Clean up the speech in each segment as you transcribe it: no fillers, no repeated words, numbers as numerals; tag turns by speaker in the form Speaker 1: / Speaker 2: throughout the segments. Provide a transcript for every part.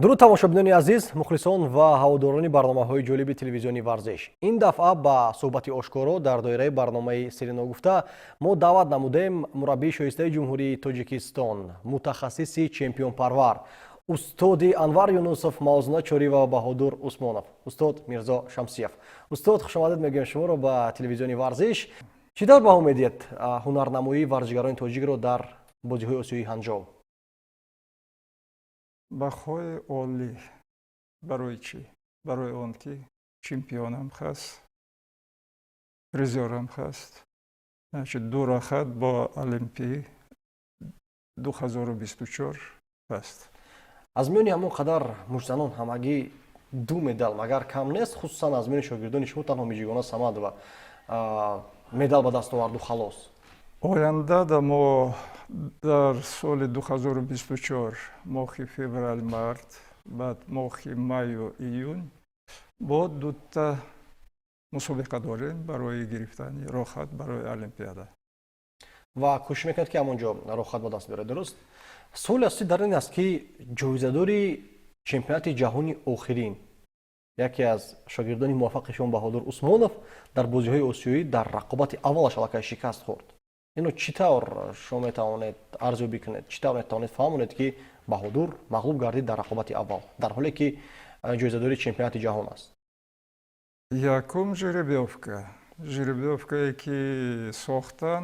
Speaker 1: Дуруд, тамошобинони азиз, мухлисон ва ҳаводорони барномаҳои ҷолиби телевизиони «Варзиш». Ин дафъа ба суҳбати ошкоро дар доираи барномаи «Сири ногуфта» мо даъват намудем мураббии шоистаи Ҷумҳурии Тоҷикистон, мутахассиси чемпионпарвар, устоди Анвар Юнусов, Мавзуна Чориева ва Баҳодур Усмонов, устод Мирзо Шамсиев. Устод, хушомадед мегӯем шуморо ба телевизиони «Варзиш». Чӣ тавр баҳо медиҳед ҳунарнамоии варзишгарони тоҷикро дар бозиҳои осиёии Ҳанҷоу?
Speaker 2: Баҳои олӣ. Барои чӣ? Барои он ки чемпионам ҳаст, призёрам ҳаст. Значит, ду рахат бо Олимпӣ 2024 ҳаст.
Speaker 1: Аз миёни ҳамон қадар муштзанон ҳамагӣ ду медал магар кам нест? Хусусан аз миёни шогирдони шумо танҳо Мижигона Самадова медал ба даст оварду, халос.
Speaker 2: Оянда да мо дар соли 2024, моҳи феврал, март, баъд моҳи маю июн бо дута мусобиқа дорем барои гирифтани роҳхат барои Олимпиада.
Speaker 1: Ва кӯшиш мекунед, ки ҳамон ҷо роҳхат ба даст биёред, дуруст? Суоли асосӣ дар ин аст, ки ҷоизадори чемпионати ҷаҳони охирин, яке аз шогирдони муваффақи шумо, Баҳодур Усмонов, дар бозиҳои осиёӣ дар рақобати аввалаш аллакай шикаст хӯрд. Ино чӣ тавр шумо метавонед арзёбӣ кунед? Чӣ тавр метавонед фаҳмонед, ки Баҳодур мағлуб гардид дар рақобати аввал, дар ҳоле ки ҷоизадори чемпионати ҷаҳон аст?
Speaker 2: Якум, жеребьёвка. Жеребьёвкае ки сохтан,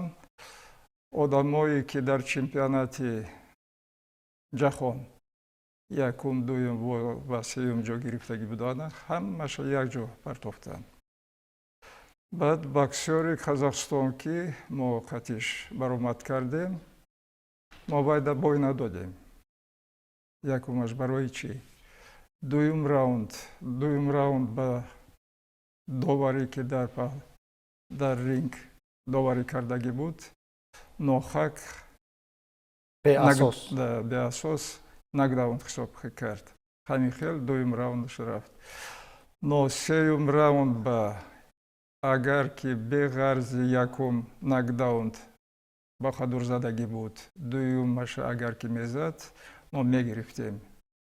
Speaker 2: одамое ки дар чемпионати ҷаҳон якум, дуюм ва сеюм ҷо гирифтагӣ буданд, ҳамаша якҷо партофтанд. Баъд боксёри Қазоқстон, ки мо қатиш баромад кардем, мо байда бой надодем. Якумаш, барои чӣ? Дуюм раунд ба доварӣ, ки дар ринг доварӣ кардагӣ буд, нохақ,
Speaker 1: беасос.
Speaker 2: Беасос нокдаун ҳисоб кард. Ҳамин хел дуюм раундаш рафт. Но сеюм раунд ба агар ки беғарзи якум нокдаун Баҳодур задагӣ буд, дуюмаша агар ки мезад, мо мегирифтем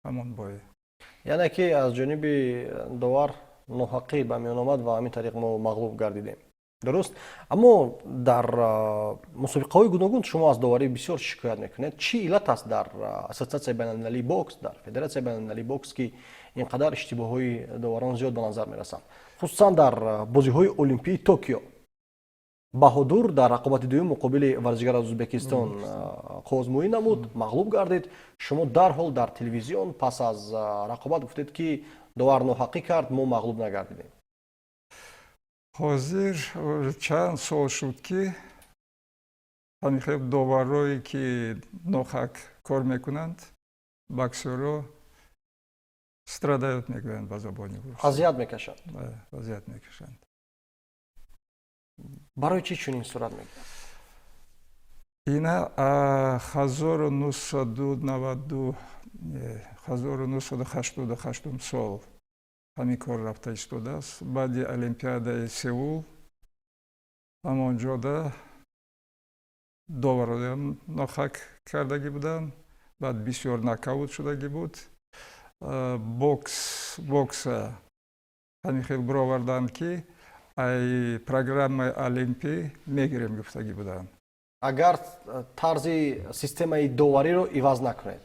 Speaker 2: ҳамон бой.
Speaker 1: Яъне ки аз ҷониби довар ноҳақӣ ба миён омад ва ҳамин тариқ мо мағлуб гардидем, дуруст? Аммо дар мусобиқаҳои гуногун шумо аз доварӣ бисёр шикоят мекунед. Чӣ иллат аст дар Ассотсиатсияи байналмилалии бокс, дар Федератсияи байналмилалии бокс, ки ин қадар иштибоҳҳои доварон зиёд ба назар мерасанд? Хусусан дар бозиҳои олимпии Токио Баҳодур дар рақобати дуюм муқобили варзишгар аз Ӯзбекистон қувваозмоӣ намуд, мағлуб гардид. Шумо дарҳол дар телевизион пас аз рақобат гуфтед, ки довар ноҳақӣ кард, мо мағлуб нагардидем.
Speaker 2: Ҳозир чанд сол шуд, ки ҳамин хел доварое ки нохақ кор мекунанд, боксёро страдают мегӯянд ба забони рус.
Speaker 1: Азият мекашанд.
Speaker 2: Азият мекашанд.
Speaker 1: Барои чӣ чунин сурат мегирад?
Speaker 2: Ина 1990, 1988-ум сол ҳамин кор рафта истодааст. Баъди Олимпиадаи Сеул ҳамон ҷода довароям нохақ кардагӣ буданд. Баъд бисёр нокаут шудагӣ буд. Бокса ҳамин хел бироварданд, ки ай программаи олимпӣ мегирем гуфтагӣ буданд.
Speaker 1: Агар тарзи системаи довариро иваз накунед.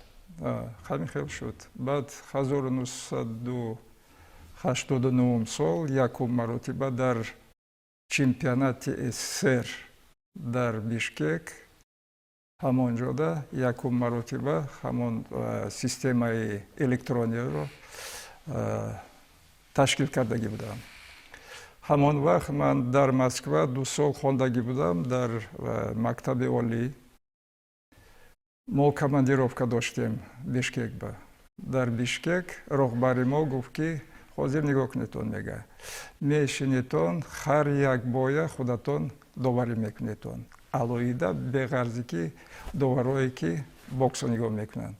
Speaker 2: Ҳамин хел шуд. Баъд 1989 сол якум маротиба дар чемпионати СССР дар Бишкек, ҳамон ҷода якум маротиба ҳамон системаи электрониро ташкил кардагӣ будам. Ҳамон вақт ман дар Москва 2 сол хондагӣ будам дар мактаби олӣ. Мо командировка доштем Бишкек ба. Дар Бишкек роҳбари мо гуфт, ки ҳозир нигоҳ кунедтон, мега, мешинедтон, ҳар як боя худатон доварӣ мекунедтон алоҳида, беғарзе ки доварое ки боксо нигоҳ мекунанд.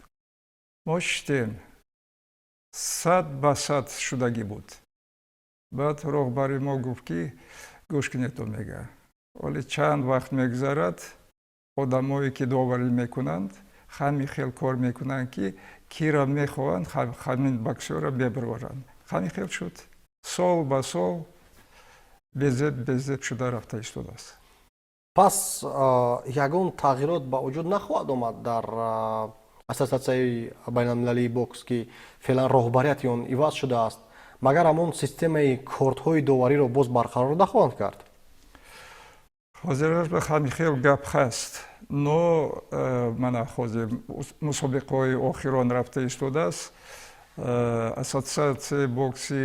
Speaker 2: Мо шиштем, 100 ба 100 шудагӣ буд. Баъд роҳбари мо гуфт, ки гӯш кунедтон, мега, оле чанд вақт мегузарад, одамое ки доварӣ мекунанд, Ҳамин хел кор мекунанд, ки кира мехоҳанд, ҳамин боксёра мебароранд. Ҳамин хел шуд, сол ба сол безеб безеб шуда рафта истодааст.
Speaker 1: Пас ягон тағйирот ба вуҷуд нахоҳад омад дар Ассотсиатсияи байналмилалии бокс, ки феълан роҳбарияти он иваз шудааст? Магар ҳамон системаи кортҳои довариро боз барқарор нахоҳанд кард?
Speaker 2: Ҳозираш ба ҳамин хел гап ҳаст, но мана ҳозир мусобиқаҳои охирон рафта истодааст. Ассотсиатсияи бокси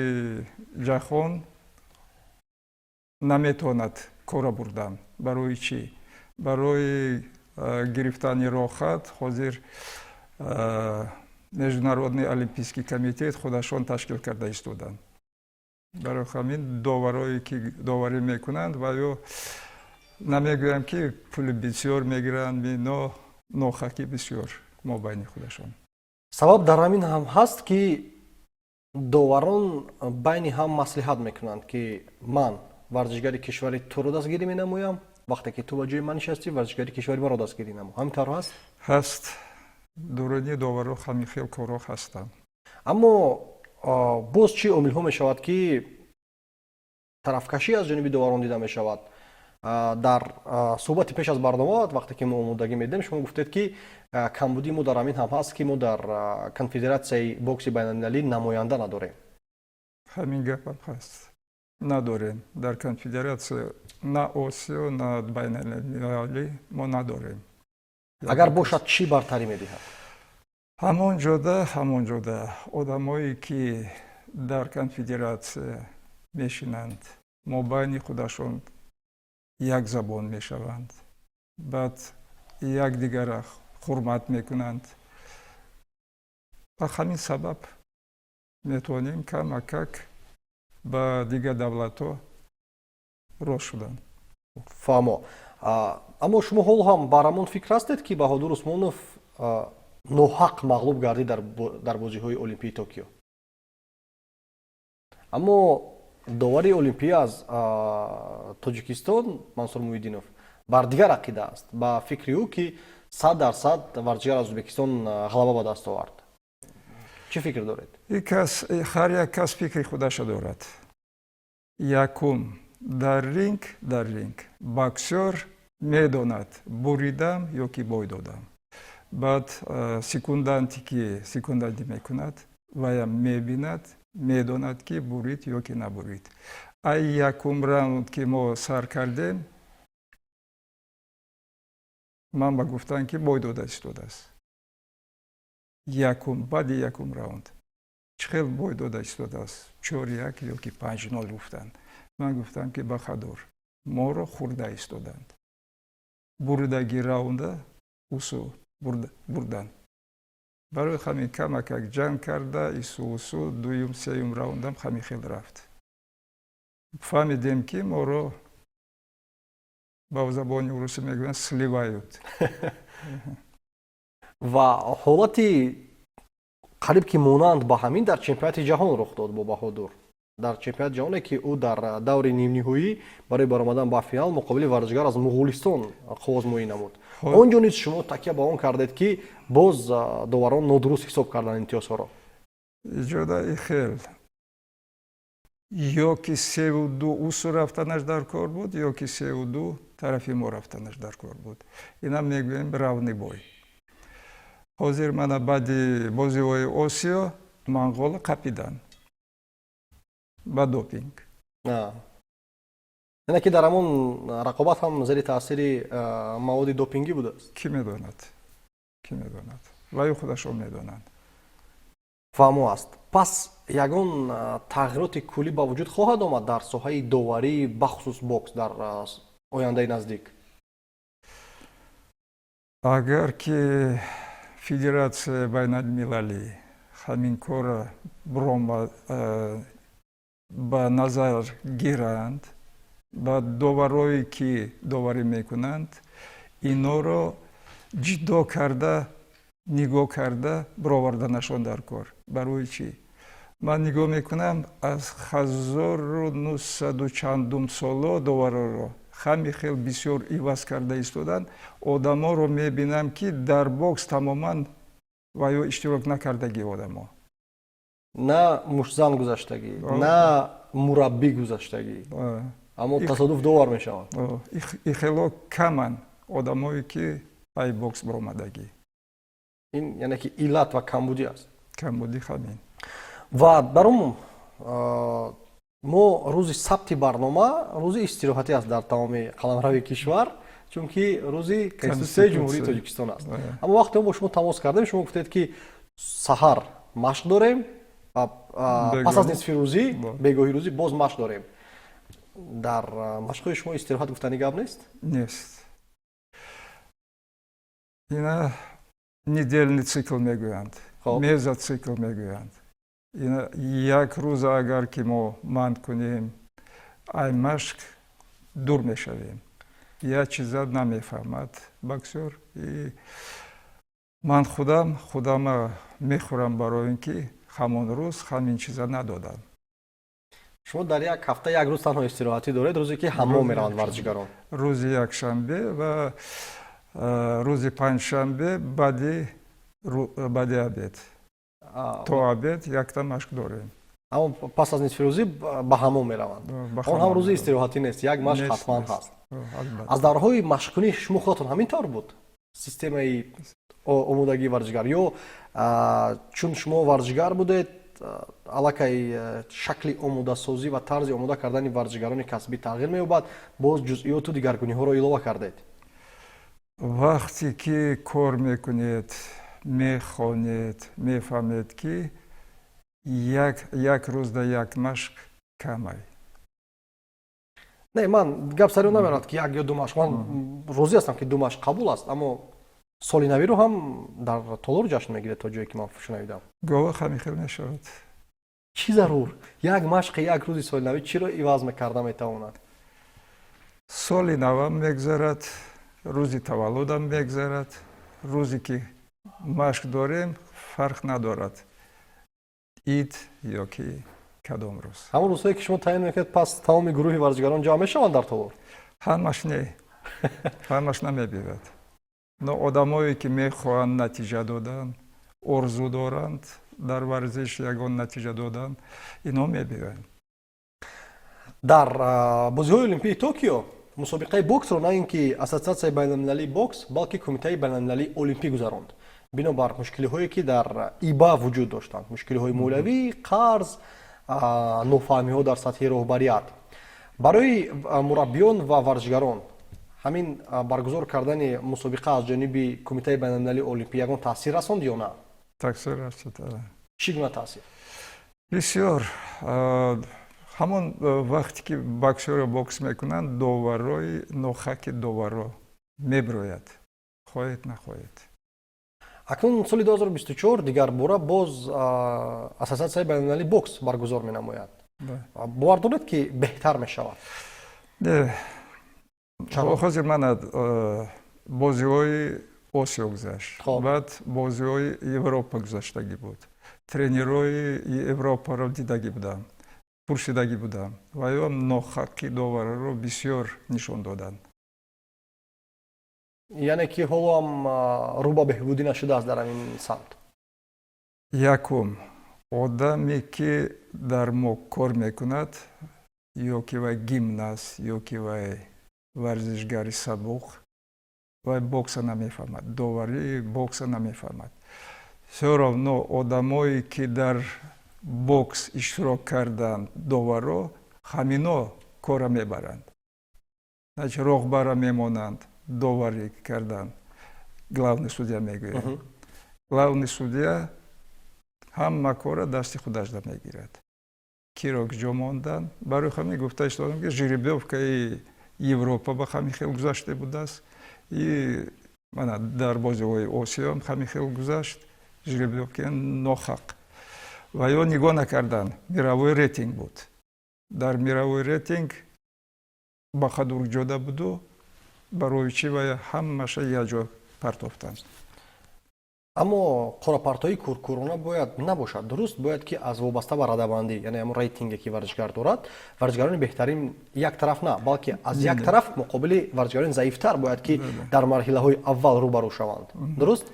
Speaker 2: ҷаҳон наметавонад кора бурдан. Барои чӣ? Барои гирифтани роҳат ҳозир Международный олимпийский комитет худашон ташкил карда истоданд. Барои ҳамин доварое, ки доварӣ мекунанд, ва ё намегӯям, ки пули бисёр мегиранд, но нохақӣ бисёр мобайни худашон.
Speaker 1: Сабаб дар ҳамин ҳам ҳаст, ки доварон байни ҳам маслиҳат мекунанд, ки ман варзишгари кишвари туро дастгирӣ менамоям, вақте ки ту ба ҷои ман нишастӣ, варзишгари кишвари маро дастгирӣ намо. Ҳамин тавр ҳаст?
Speaker 2: Ҳаст, дуруни доваро ҳамин хел корҳо ҳастанд.
Speaker 1: Аммо боз чӣ омилҳо мешавад, ки тарафкашӣ аз ҷониби доварон дида мешавад? Дар суҳбати пеш аз барнома, вақте ки мо омодагӣ медидем, шумо гуфтед, ки камбудии мо дар ҳамин ҳам ҳаст, ки мо дар Конфедератсияи бокси байналмилалӣ намоянда надорем.
Speaker 2: Ҳамин гапам ҳаст, надорем дар конфедератсия, на Осиё, на байналмилалӣ мо надорем.
Speaker 1: Агар бошад, чӣ бартарӣ медиҳад?
Speaker 2: Ҳамон ҷода одамое, ки дар конфедератсия мешинанд, мобайни худашон як забон мешаванд, баъд якдигара ҳурмат мекунанд. Ба ҳамин сабаб метавонем камакак ба дигар давлатҳо рост шудан.
Speaker 1: Фаҳмо. Аммо шумо ҳоло ҳам бар ҳамон фикр ҳастед, ки Баҳодур Усмонов ноҳақ мағлуб гардид дар бозиҳои Олимпии Токио? Аммо довари олимпӣ аз Тоҷикистон Мансур Муҳиддинов бар дигар ақида аст. Ба фикри ӯ, ки 100% варзишгар аз Ӯзбекистон ғалаба ба даст овард. Чӣ фикр доред?
Speaker 2: Кас, ҳар як кас фикри худаша дорад. Якум, дар ринг боксёр медонад, буридам ё ки бой додам. Баъд секунданте, ки секундантӣ мекунад, ваям мебинад, медонад, ки бурид ё ки набурид. Ай якум раунд, ки мо сар кардем, ман ба гуфтан, ки бой дода истодааст. Якум, баъди якум раунд чӣ хел бой дода истодааст? 4-1 ё ки 5-0 гуфтанд. Ман гуфтам, ки бахадор, моро хӯрда истоданд. Бурдаги раунда усу бурдан. Барои ҳамин камакак ҷанг карда, ису усу, дуюм, сеюм раундам ҳамин хел рафт. Фаҳмидем, ки моро, ба забони урусӣ мегӯянд, сливают.
Speaker 1: Ва ҳолати қариб ки монанд ба ҳамин дар чемпионати ҷаҳон рух дод бо Баҳодур. Дар чемпионати ҷаҳоне, ки ӯ дар даври нимниҳоӣ барои баромадан ба финал муқобили варзишгар аз Муғулистон қувваозмоӣ намуд, он ҷо низ шумо такя ба он кардед, ки боз доварон нодуруст ҳисоб карданд имтиёзҳоро.
Speaker 2: Иҷодаи хел ё ки 3-2 усу рафтанаш дар кор буд, ё ки 3-2 тарафи мо рафтанаш дар кор буд. Инам мегӯем равный бой. Ҳозир мана баъди бозиҳои Осиё манғола қапиданд ба допинг.
Speaker 1: Яъне ки дар ҳамон рақобат ҳам зери таъсири маводи допингӣ будааст?
Speaker 2: Кӣ медонад, кӣ медонад, ваю худашон медонанд.
Speaker 1: Фаҳмо аст. Пас ягон тағйироти куллӣ ба вуҷуд хоҳад омад дар соҳаи доварӣ, бахусус бокс, дар ояндаи наздик?
Speaker 2: Агар ки федератсияи байналмилалӣ ҳамин корро бирома ба назар гиранд, ба доварое, ки доварӣ мекунанд, иноро ҷиддо карда нигоҳ карда бироварданашон дар кор. Барои чӣ? Ман нигоҳ мекунам, аз 1900-у чандум соло доваророро Ҳами хел бисёр иваз карда истоданд. Одаморо мебинам, ки дар бокс тамоман ва ё иштирок накардагӣ одамо.
Speaker 1: На муштзан гузаштагӣ, на мураббӣ гузаштагӣ, аммо тасодуф довар мешаванд.
Speaker 2: Ихело каманд одамое, ки ай бокс баромадагӣ.
Speaker 1: Ин яъне ки иллат ва камбудӣ аст.
Speaker 2: Камбудӣ ҳамин.
Speaker 1: Ва дар умум мо рӯзи сабти барнома рӯзи истироҳатӣ аст дар тамоми қаламрави кишвар, чунки рӯзи Конститутсияи Ҷумҳурии Тоҷикистон аст. Аммо вақте мо бо шумо тамос кардем, шумо гуфтед, ки саҳар машқ дорем ва пас аз нисфи рӯзӣ, бегоҳи рӯзӣ боз машқ дорем. Дар машқҳои шумо истироҳат гуфтани гап нест?
Speaker 2: Нест. Ина недельный цикл мегӯянд, мезоцикл мегӯянд. Ина як рӯза агар ки мо манъ кунем, ай машқ дур мешавем, як чиза намефаҳмад боксёр. И ман худам худама мехӯрам барои ин ки ҳамон рӯз ҳамин чиза надодам.
Speaker 1: Шумо дар як ҳафта як рӯз танҳо истироҳатӣ доред, рӯзе ки ҳамом мераванд варзишгарон.
Speaker 2: Рӯзи якшанбе ва рӯзи панҷшанбе баъди обед то обед якта машқ дорем.
Speaker 1: Аммо пас аз нисфирӯзӣ ба ҳамом мераванд. Он ҳам рӯзи истироҳатӣ нест, як машқ ҳатман ҳаст. Аз давраҳои машқкунӣ шумо худатон ҳамин тавр буд системаи омодагии варзишгар ё чун шумо варзишгар будед, аллакай шакли омодасозӣ ва тарзи омода кардани варзишгарони касбӣ тағйир меёбад, боз ҷузъиёту дигаргуниҳоро илова кардед?
Speaker 2: Вақте ки кор мекунед, мехонед, мефаҳмед, ки як рӯзда як машқ камай.
Speaker 1: Не, ман гап сари он намерад, ки як ё ду машқ. Ман розӣ ҳастам, ки ду машқ қабул аст, аммо соли навиро ҳам дар толор ҷашн мегиред, то ҷое ки ман шунавидам.
Speaker 2: Гоҳо ҳамин хел мешавад.
Speaker 1: Чӣ зарур? Як машқи як рӯзи соли навӣ чиро иваз мекарда метавонад?
Speaker 2: Соли навам мегзарад, рӯзи таваллудам мегзарад. Рӯзе ки машқ дорем, фарқ надорад, ид ё ки кадом рӯз.
Speaker 1: Ҳамон рӯзҳое ки шумо таъин мекунед, пас тамоми гурӯҳи варзишгарон ҷамъ мешаванд дар толор?
Speaker 2: Ҳамаш не, ҳамаш намебиёяд, но одамое ки мехоҳанд натиҷа додан, орзу доранд дар варзиш ягон натиҷа додан, ино мебиёянд.
Speaker 1: Дар бозиҳои Олимпии Токио мусобиқаи боксро на ин ки Ассотсиатсияи байналмилалии бокс, балки Кумитаи байналмилалии олимпӣ гузаронд, бинобар мушкилиҳое, ки дар ИБА вуҷуд доштанд: мушкилиҳои молиявӣ, қарз, нофаҳмиҳо дар сатҳи роҳбарият. Барои мураббиён ва варзишгарон ҳамин баргузор кардани мусобиқа аз ҷониби Кумитаи байналмилалии олимпӣ ягон таъсир расонд ё на?
Speaker 2: Таъсир расид.
Speaker 1: Чӣ гуна таъсир?
Speaker 2: Бисёр. Ҳамон вақте ки боксёро бокс мекунанд, доварои нохаки доваро мебирояд, хоҳед нахоҳед.
Speaker 1: Акнун соли 2024 дигар бора боз Ассотсиатсияи байналмилалии бокс баргузор менамояд. Бовар доред, ки беҳтар мешавад?
Speaker 2: Не. Ҳозир мана бозиҳои Осиё гузашт, баъд бозиҳои Европа гузаштагӣ буд. Тренерои Европаро дидагӣ будам, пурсидагӣ будам, ва ё нохаққи довараро бисёр нишон доданд.
Speaker 1: Яъне ки ҳоло ҳам рӯ ба беҳбудӣ нашудааст дар ҳамин самт?
Speaker 2: Якум, одаме ки дар мо кор мекунад, ё ки вай гимнаст, ё ки вай варзишгари сабук, вай бокса намефаҳмад, доварии бокса намефаҳмад. Всё равно одамое ки дар бокс иштирок карданд, доваро ҳамино кора мебаранд, значит, роҳбара мемонанд доварӣ кардан. Главный судья мегӯяд. Главный судья ҳама кора дасти худашда мегирад, киро ҷо мондан. Барои ҳамин гуфта истодам, ки жеребьёвкаи Европа ба ҳамин хел гузашта будааст и мана дар бозиҳои Осиёам ҳамин хел гузашт. Жеребьёвка нохақ ва ё нигоҳ накардан, мировой рейтинг буд. Дар мировой рейтинг Баҳадур ҷода буду, барои чӣ ва ҳамаша якҷо партофтанд?
Speaker 1: Аммо қуръапартоии кӯркӯрона бояд набошад, дуруст? Бояд ки аз вобаста ба радабандӣ, яъне ҳамон рейтинге, ки варзишгар дорад, варзишгарони беҳтарин як тараф на, балки аз як тараф муқобили варзишгарони заифтар бояд ки дар марҳилаҳои аввал рӯбарӯ шаванд, дуруст?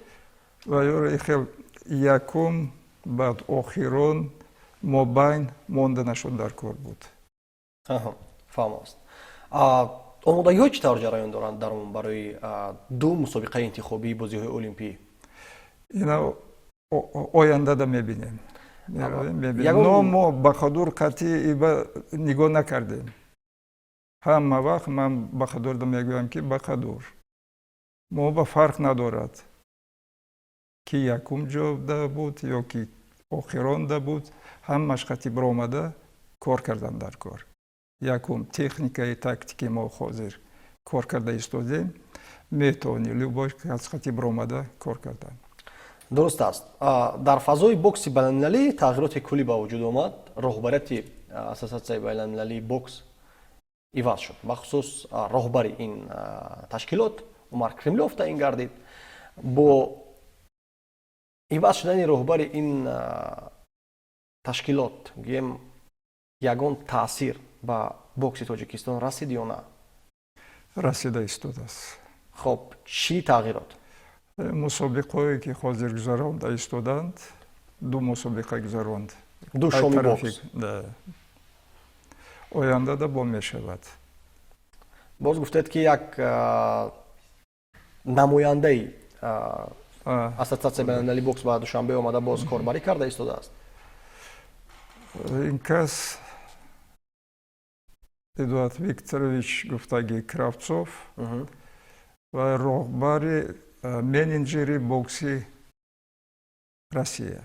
Speaker 2: Ва ёро хел якум, баъд охирон, мобайн монда нашуд, дар кор буд.
Speaker 1: Фаҳм аст. Омодагиҳо чӣ тавр ҷараён доранд дар барои ду мусобиқаи интихобии бозиҳои олимпӣ?
Speaker 2: Ина ояндада мебинем. Но мо Баҳодур қатъи иба нигоҳ накардем. Ҳама вақт ман Баҳодурда мегӯям, ки Баҳодур, мо ба фарқ надорад, ки якум ҷода буд ё ки охиронда буд, ҳамаш қатъи биромада кор кардан дар кор. Якум, техникаи тактики мо ҳозир кор карда истодем, метавонӣ любой кас қатъи биромада кор кардан.
Speaker 1: Дуруст аст. Дар фазои бокси байналмилалӣ тағйироти куллӣ ба вуҷуд омад. Роҳбарияти Ассотсиатсияи байналмилалии бокс иваз шуд, бахусус роҳбари ин ташкилот Умар Кремлёв таъин гардид. Бо иваз шудани роҳбари ин ташкилот, гӯем, ягон таъсир ба бокси Тоҷикистон расид ё на?
Speaker 2: Расида истодааст.
Speaker 1: Хоб, чӣ тағйирот?
Speaker 2: Мусобиқаҳое, ки ҳозир гузаронда истоданд, ду мусобиқа гузаронд.
Speaker 1: Ду шоми бокс.
Speaker 2: Ояндада бо мешавад.
Speaker 1: Боз гуфтед, ки як намояндаи Ассотсиатсияи байналмилалии бокс ба Душанбе омада, боз корбарӣ карда истодааст.
Speaker 2: Ин кас Эдуард Викторович гуфтаги Кравцов ва роҳбари, менеҷери бокси Россия.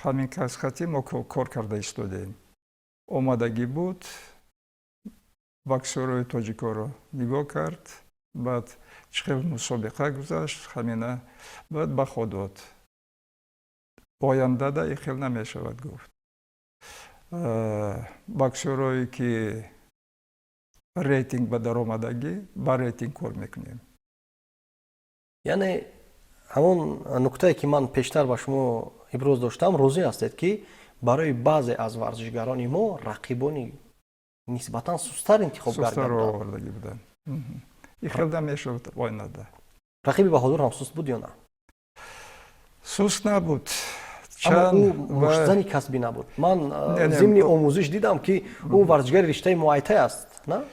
Speaker 2: Ҳамин кас хати мо кор карда истодем. Омадагӣ буд, боксёрои тоҷикоро нигоҳ кард, баъд чӣ хел мусобиқа гузашт, ҳамина баъд баҳо дод. Ояндада и хел намешавад, гуфт. Боксёрое, ки рейтинг ба даромадагӣ, ба рейтинг кор мекунем.
Speaker 1: Яъне ҳамон нуктае, ки ман пештар ба шумо иброз доштам, розӣ ҳастед, ки барои баъзе аз варзишгарони мо рақибони нисбатан сусттар интихоб
Speaker 2: гардидаовардагӣ буданд. И хел намешавад оянда.
Speaker 1: Рақиби Баҳодур ҳам суст буд ё на?
Speaker 2: Суст набуд.
Speaker 1: Аммо ӯ муштзани касбӣ набуд. Ман зимни омӯзиш дидам, ки ӯ варзишгари риштаи муайтай аст, на?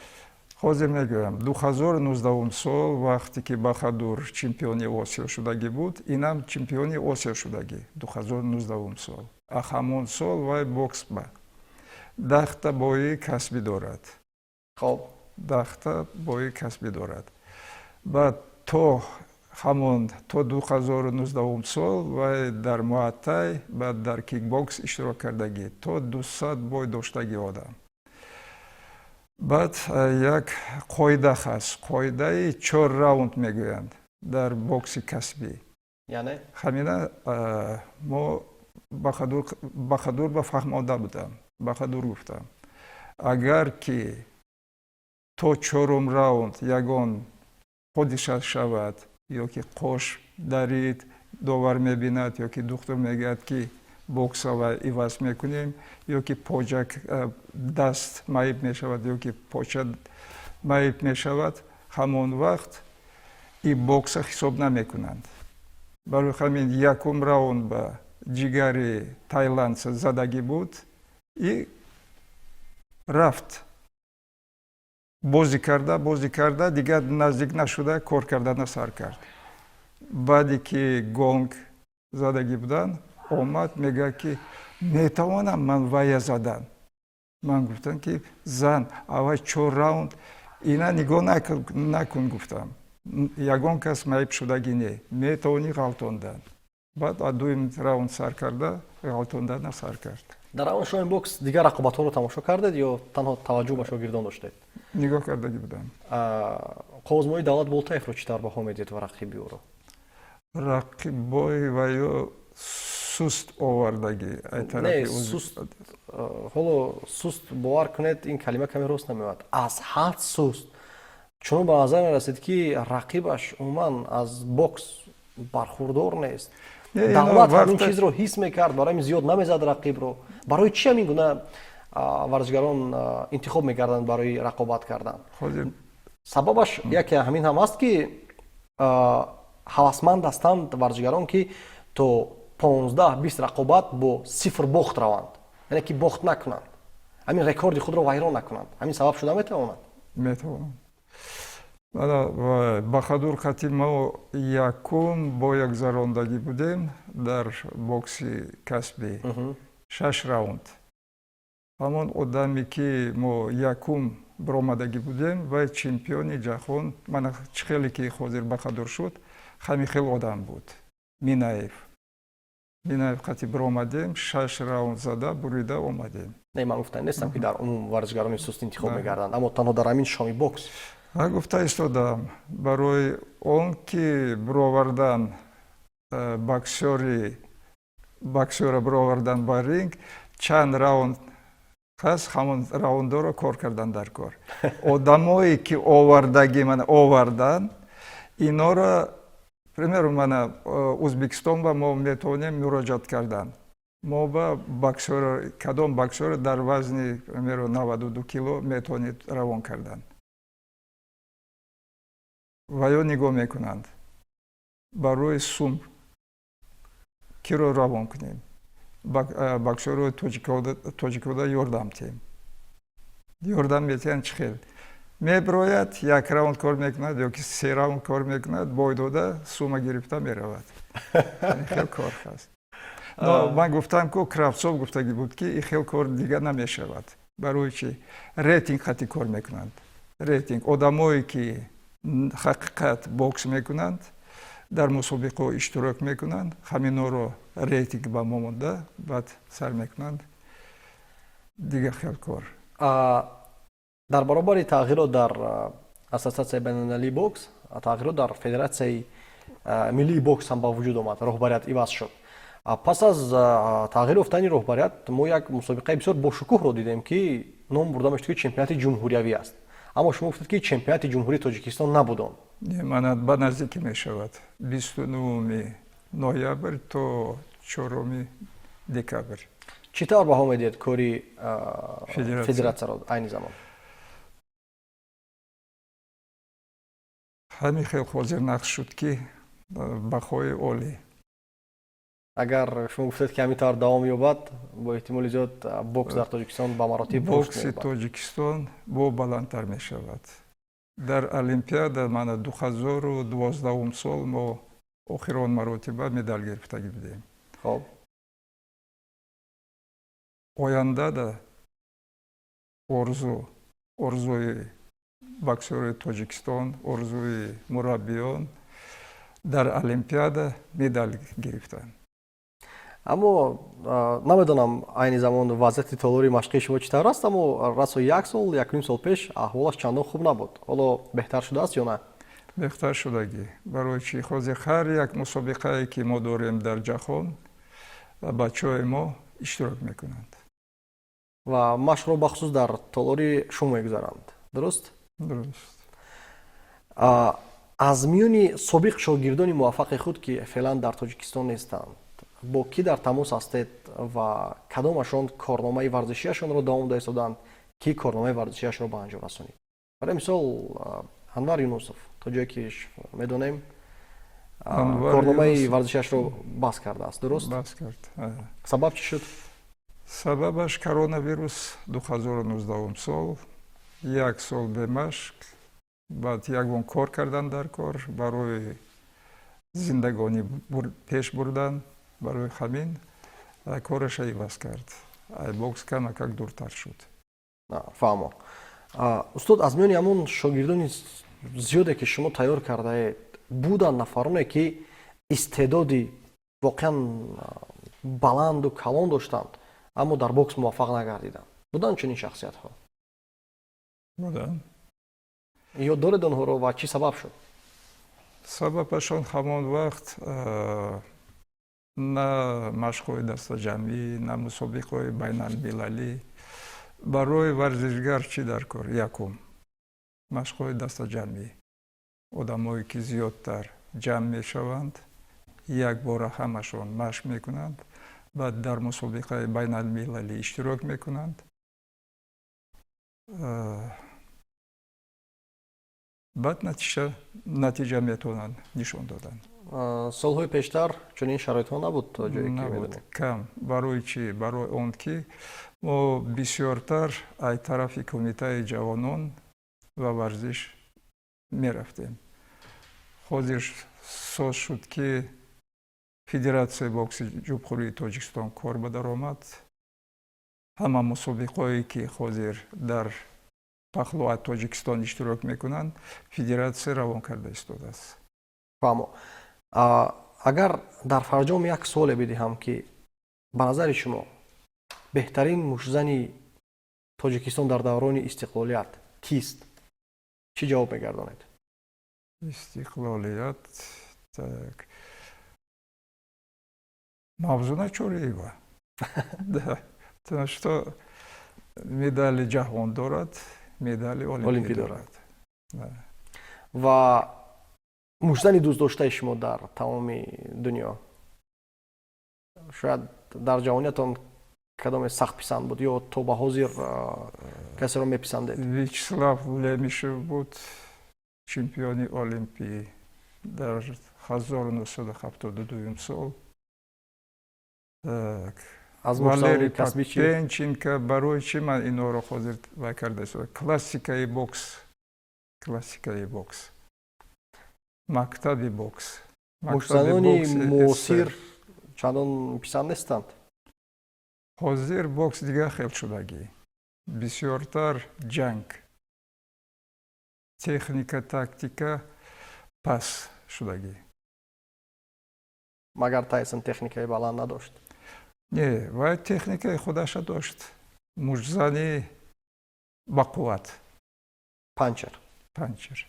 Speaker 2: Ҳозир мегӯям. 2019-ум сол, вақте ки Баҳадур чемпиони Осиё шудагӣ буд, инам чемпиони Осиё шудагӣ 2019-ум сол. А ҳамон сол вай бокс ба 10-та бои касбӣ дорад. 10-та бои касбӣ дорад. Баъд то ҳамон, то 2019-ум сол вай дар муайтай, баъд дар кикбокс иштирок кардагӣ, то 200 бой доштагӣ одам. Баъд як қоида ҳаст, қоидаи чор раунд мегӯянд дар бокси касбӣ.
Speaker 1: Яъне?
Speaker 2: Ҳамина мо Баҳадур ба фаҳмода будам. Баҳадур гуфтам, агар ки то чорум раунд ягон ҳодиса шавад ё ки қош дарид, довар мебинад ё ки духтур мегӯяд, ки боксава иваз мекунем, ё ки поҷак, даст маиб мешавад, ё ки поча маиб мешавад, ҳамон вақт и бокса ҳисоб намекунанд. Барои ҳамин якум раунд ба ҷигари тайландса задагӣ буд и рафт, бозӣ карда, бозӣ карда, дигар наздик нашуда кор кардана сар кард. Баъде ки гонг задагӣ буданд, омад, мегӯяд, ки метавонам ман вая задан. Ман гуфтам, ки зан, аввал чор раунд ина нигоҳ накун, гуфтам, ягон кас маиб шудагӣ не, метавонӣ ғалтондан. Баъд аз дуюм раунд сар карда ғалтондана сар кард.
Speaker 1: Дар ҳамон шоми бокс дигар рақобатҳоро тамошо кардед ё танҳо таваҷҷӯҳ ба шогирдон доштед?
Speaker 2: Нигоҳ кардагӣ будам.
Speaker 1: Қовозмои Давлат Болтаевро чӣ тавр баҳо медиҳед ва рақиби ӯро?
Speaker 2: Рақибои ваё суст овардагӣ.
Speaker 1: Не, суст, ҳоло суст, бовар кунед, ин калима каме рост намеояд, аз ҳад суст. Чунон ба назар мерасид, ки рақибаш умуман аз бокс бархурдор нест. Давлат ҳамин чизро ҳис мекард, барои ҳамин зиёд намезад рақибро. Барои чӣ ҳамин гуна варзишгарон интихоб мекарданд барои рақобат кардан? Сабабаш яке ҳамин ҳам аст, ки ҳавасманд ҳастанд варзишгарон, ки то 15-20 рақобат бо сифр бохт раванд, яъне ки бохт накунанд, ҳамин рекорди худро вайрон накунанд. Ҳамин сабаб шуда метавонад?
Speaker 2: Метавонад. Баҳадур қати мо якум бо як гузарондагӣ будем дар бокси касбӣ, шаш раунд. Ҳамон одаме, ки мо якум баромадагӣ будем, вай чемпиони ҷаҳон, мана чӣ хеле ки ҳозир Баҳадур шуд, ҳамин хел одам буд, Минаев. Минаев қати баромадем, шаш раунд зада бурида омадем.
Speaker 1: Не, ман гуфта нестам, ки дар умум варзишгарони суст интихоб мегарданд, аммо танҳо дар ҳамин шоми бокс.
Speaker 2: Гуфта истодам, барои он ки бировардан боксёри, боксёра бировардан ба ринг, чанд раунд ҳаст, ҳамон раундоро кор кардан дар кор. Одамое ки овардагӣ, мана овардан инора, примеру, мана Ӯзбекистон ба мо метавонем муроҷиат кардан, мо ба боксёр, кадом боксёр дар вазни, примеру, 92 кило метавонед равон кардан. Ва ё нигоҳ мекунанд, барои сум киро равон кунем, боксёрои тоҷикода ёрдам тиҳем. Ёрдам метиҳанд, чӣ хел мебирояд, як раунд кор мекунад ё ки се раунд кор мекунад, бой дода, сума гирифта меравад. Хел кор ҳаст. Ман гуфтам, ку Кравцов гуфтагӣ буд, ки ин хел кор дигар намешавад. Барои чӣ? Рейтинг хати кор мекунанд, рейтинг. Одамое ки ҳақиқат бокс мекунанд, дар мусобиқаҳо иштирок мекунанд, ҳаминҳоро рейтинг ба мо монда, баъд сар мекунанд дигар хел кор.
Speaker 1: Дар баробари тағйирот дар Ассотсиатсияи байналмилалии бокс, тағйирот дар Федератсияи миллии бокс ҳам ба вуҷуд омад, роҳбарият иваз шуд. Пас аз тағйир ёфтани роҳбарият мо як мусобиқаи бисёр бошукӯҳро дидем, ки ном бурда мешуд, ки чемпионати ҷумҳуриявӣ аст. Аммо шумо гуфтед, ки чемпионати Ҷумҳурии Тоҷикистон набуд он.
Speaker 2: Мана, ба наздикӣ мешавад, 29-уми ноябр то 4-уми декабр.
Speaker 1: Чӣ тавр баҳо медиҳед кори федератсияро айни замон?
Speaker 2: Ҳамин хел ҳозир нақш шуд, ки баҳои олӣ.
Speaker 1: Агар шумо гуфтед, ки ҳамин тавр давом ёбад, бо эҳтимоли зиёд бокс дар Тоҷикистон ба маротиб
Speaker 2: бокси Тоҷикистон бо баландтар мешавад. Дар Олимпиада, мана, 2012-ум сол мо охирон маротиба медал гирифтагӣ будем.
Speaker 1: Хоб.
Speaker 2: Ояндада орзуи боксёри Тоҷикистон, орзуи мураббиён дар Олимпиада медал гирифтан.
Speaker 1: Аммо намедонам, айни замон вазъияти толори машқии шумо чӣ тавр аст, аммо расо як сол, якним сол пеш аҳволаш чандон хуб набуд. Ҳоло беҳтар шудааст ё на?
Speaker 2: Беҳтар шудагӣ. Барои чӣ? Ҳозир ҳар як мусобиқае, ки мо дорем дар ҷаҳон, бачаҳои мо иштирок мекунанд.
Speaker 1: Ва машқро бахусус дар толори шумо мегузаранд, дуруст?
Speaker 2: Дуруст.
Speaker 1: Аз миёни собиқ шогирдони муваффақи худ, ки феълан дар Тоҷикистон нестанд, бо кӣ дар тамос ҳастед ва кадомашон корномаи варзишиашонро давом дода истоданд, ки корномаи варзишиашро ба анҷом расонид? Барои мисол, Анвар Юнусов, то ҷое ки медонем, корномаи варзишиашро бас кардааст, дуруст?
Speaker 2: Бас кард.
Speaker 1: Сабаб чӣ шуд?
Speaker 2: Сабабаш коронавирус, 2019-ум сол, як сол бемашқ, баъд ягон кор кардан дар кор барои зиндагонӣ пеш бурдан. Барои ҳамин кораша иваз кард, бокс камакак дуртар шуд.
Speaker 1: Фаҳмо. Устод, аз миёни ҳамон шогирдони зиёде, ки шумо тайёр кардаед, буданд нафароне, ки истеъдоди воқеан баланду калон доштанд, аммо дар бокс муваффақ нагардиданд? Буданд чунин шахсиятҳо?
Speaker 2: Буданд.
Speaker 1: Ёд доред онҳоро ва чӣ сабаб шуд?
Speaker 2: Сабабашон ҳамон вақт на машқҳои дастаҷамъӣ, на мусобиқаҳои байналмилалӣ. Барои варзишгар чӣ дар кор? Якум Машқҳои дастаҷамъӣ, одамое ки зиёдтар ҷамъ мешаванд, якбора ҳамашон машқ мекунанд, баъд дар мусобиқаи байналмилалӣ иштирок мекунанд. Баъд натиҷа метавонанд нишон додан.
Speaker 1: Солҳои пештар чунин шароитҳо набуд, то ҷое ки
Speaker 2: набуд.
Speaker 1: Медонем.
Speaker 2: Кам. Барои чӣ? Барои он ки мо бисёртар ай тарафи Кумитаи ҷавонон ва варзиш мерафтем. Ҳозир соз шуд, ки Федератсияи бокси Ҷумҳурии Тоҷикистон кор ба даромад. Ҳама мусобиқаҳое, ки ҳозир дар пахлӯат Тоҷикистон иштирок мекунанд, федератсия равон карда истодааст.
Speaker 1: Фаҳмо. Агар дар фарҷом як суоле бидиҳам, ки ба назари шумо беҳтарин муштзани Тоҷикистон дар даврони истиқлолият кист, чӣ ҷавоб мегардонед?
Speaker 2: Истиқлолият, так, Мавзуна Чориева, да, потому что медали ҷаҳон дорад, медали олимпӣ
Speaker 1: олимпӣ дорад.
Speaker 2: Дорад, да.
Speaker 1: Ва муштзани дӯстдоштаи шумо дар тамоми дунё, шояд дар ҷавониятон кадоме сахт писанд буд ё то ба ҳозир касеро меписандед?
Speaker 2: Вячеслав Лемишев буд, чемпиони олимпӣ дар 1972 сол. Так.
Speaker 1: Аз муштзанони
Speaker 2: Валерий
Speaker 1: касбӣ чӣ?
Speaker 2: Попенченко. Барои чӣ ман инҳоро ҳозир вай карда истодам? Классикаи бокс, классикаи бокс, мактаби бокс, мактаби
Speaker 1: Муштзанони
Speaker 2: бокси
Speaker 1: муосир
Speaker 2: СССР.
Speaker 1: чандон писанд нестанд.
Speaker 2: Ҳозир бокс дигар хел шудагӣ, бисёртар ҷанг, техника, тактика пас шудагӣ.
Speaker 1: Магар Тайсон техникаи баланд надошт?
Speaker 2: Не, вай техникаи худаша дошт, муштзани бақувват.
Speaker 1: Панчер.
Speaker 2: Панчер.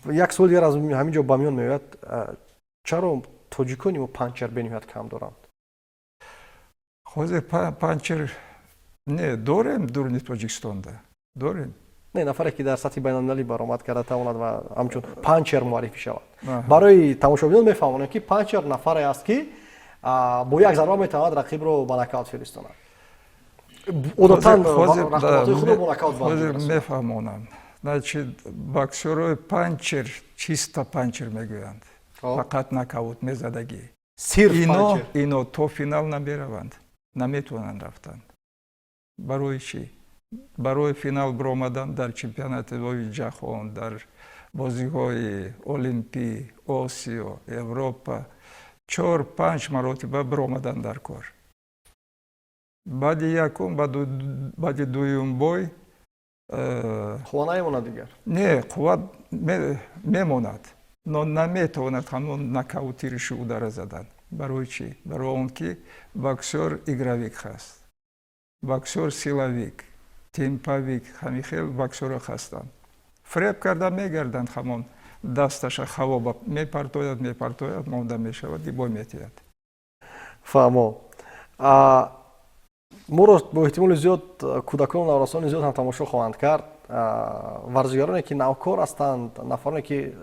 Speaker 1: Як суол дигар аз ҳамин ҷо ба миён меояд: чаро тоҷикони мо панчер бениҳоят кам доранд?
Speaker 2: Ҳозир панчер не дорем, дуруни Тоҷикистонда дорем.
Speaker 1: Не, нафаре ки дар сатҳи байналмилалӣ баромад карда тавонад ва ҳамчун панчер муаррифӣ шавад.
Speaker 2: Аҳа.
Speaker 1: Барои тамошобинон мефаҳмонем, ки панчер нафаре аст, ки бо як зарба метавонад рақибро ба нокаут фиристонад. Одатан рақобатҳои худро бо нокаут ба анҷом
Speaker 2: ҳозир
Speaker 1: мерасонад.
Speaker 2: Мефаҳмонам. Значит, боксёрои панчер, чисто панчер мегӯянд, фақат нокаут мезадагӣ.
Speaker 1: Сирф
Speaker 2: ино
Speaker 1: панчер.
Speaker 2: Ино то финал намераванд, наметавонанд рафтан. Барои чӣ? Барои финал биромадан дар чемпионатҳои ҷаҳон, дар бозиҳои олимпӣ, Осиё, Европа чор панҷ маротиба биромадан дар кор. Баъди якум, баъди дуюм бой
Speaker 1: Қувва намемонад дигар.
Speaker 2: Не, қувват мемонад, но наметавонад ҳамон нокаутирующий удара задан. Барои чӣ? Барои он ки боксёр игровик ҳаст, боксёр силовик, темповик, ҳамин хел боксёрҳо ҳастанд, фиреб карда мегарданд, ҳамон дасташа ҳаво мепартояд, мепартояд, монда мешавад, бой метиҳад.
Speaker 1: Фаҳмо. Моро бо эҳтимоли зиёд кӯдакону наврасони зиёд ҳам тамошо хоҳанд кард. Варзишгароне, ки навкор ҳастанд, нафароне, ки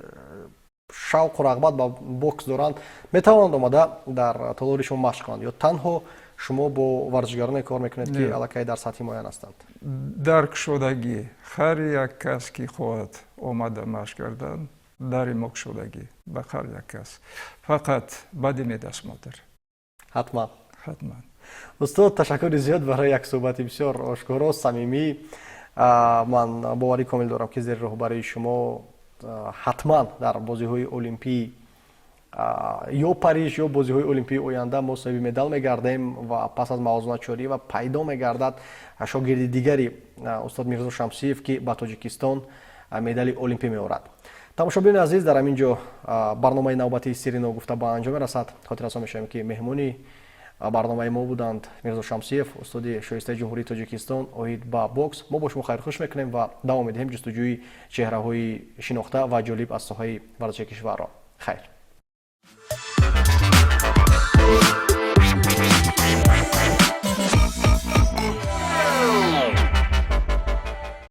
Speaker 1: шавқу рағбат ба бокс доранд, метавонанд омада дар толори шумо машқ кунанд ё танҳо шумо бо варзишгароне кор мекунед, ки
Speaker 2: Не.
Speaker 1: аллакай дар сатҳи муайян ҳастанд?
Speaker 2: Дар кушодагӣ, ҳар як кас, ки хоҳад омада машқ кардан, дари мо кушодагӣ ба ҳар як кас, фақат баъди медосмотр.
Speaker 1: Ҳатман.
Speaker 2: Ҳатман.
Speaker 1: Устод, ташаккури зиёд барои як суҳбати бисёр ошкоро, самимӣ. Ман боварӣ комил дорам, ки зери роҳбарии шумо ҳатман дар бозиҳои олимпӣ, ё Париж, ё бозиҳои олимпии оянда мо соҳиби медал мегардем ва пас аз Мавзуна Чориева пайдо мегардад шогирди дигари устод Мирзо Шамсиев, ки ба Тоҷикистон медали олимпӣ меорад. Тамошобинони азиз, дар ҳамин ҷо барномаи навбатии «Сирри ногуфта» ба анҷом мерасад. Хотиррасон мешавем, ки меҳмони барномаи мо буданд Мирзо Шамсиев, устоди шоистаи Ҷумҳурии Тоҷикистон оид ба бокс. Мо бо шумо хайрхуш мекунем ва давом медиҳем ҷустуҷӯи чеҳраҳои шинохта ва ҷолиб аз соҳаи варзиши кишварро. Хайр.